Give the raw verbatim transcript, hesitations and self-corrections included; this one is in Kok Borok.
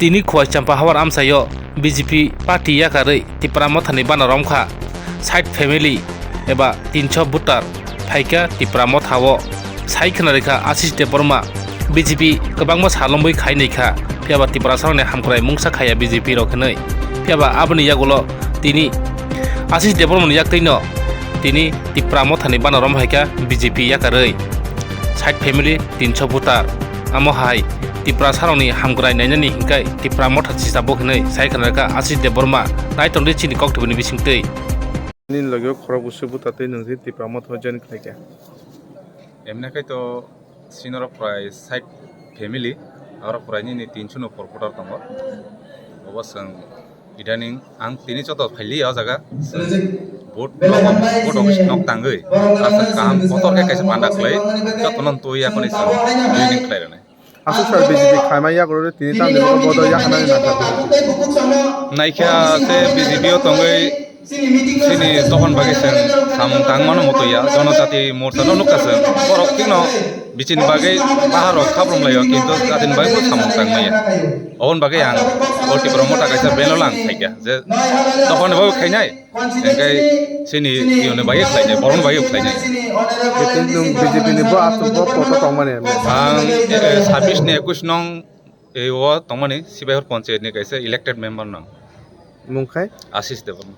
Tini Khowai Champa Hawar amchaio B J P party yakarwi Tipra Mothani bana romkha sait family eba tinso voter phaikha Tipra Mothao. Sai khwna rikha Ashish Debbarma B J P kwbangma salomwi khai naikha, phiyaba Tiprasarokni hamkrai mungsa khaiya B J P rok hinwi. Phiyaba aboni yagulo tini Ashish Debbarmani yaktwino tini Tipra Mothani bana rom haikha B J P yakarwi sait family tinso voter. Amo hai Tiprasarokni hamkrai nainani hinkai Tipra Motha chisabo hinwi sai khwna rikha Ashish Debbarma. Nai tongdi chini koktwbini bisingtwi. Nini logi o khorok bwswk buta twi nwng se Tipra Motha o join khlaikha. Emne khai to sinoro prai sait family, aro prai nini tinso no por voter tongo. Obo chwng idaning ang tini joto phailiya o jaga. Vote no, vote office nok tangwi. Aro chwng kaham kotor khe kaisa panda khlai, jotono twi yakoni chwng joining khlai rwnai. Aswk sal B J P khaima yagulo tini tamni bodo yakhanani nangkha. Naikha se B J P o tongwi chini dohon bagwi chwng samung tangmano mutuya, Jonojati Morcha no nukha chwng. Borok tino bichini bagwi baharok khaprumlaio, kintu jatini bagwi bo samung tangmaya. Oboni bagwi ang o Tipra Motha kaisa beno lang khaikha je dohon bagwi khainai. Hingke chini tiyoni bagwi khlainai, borokni bagwi khlainai. Betul nwng B J P ni bo aswk bo poto tongmani. Ang, eh, sabis ni ekus nong, eh, o tongmani, Sibaihor Panchayat ni kaisa elected member nang. Mung khai? Ashish Debbarma.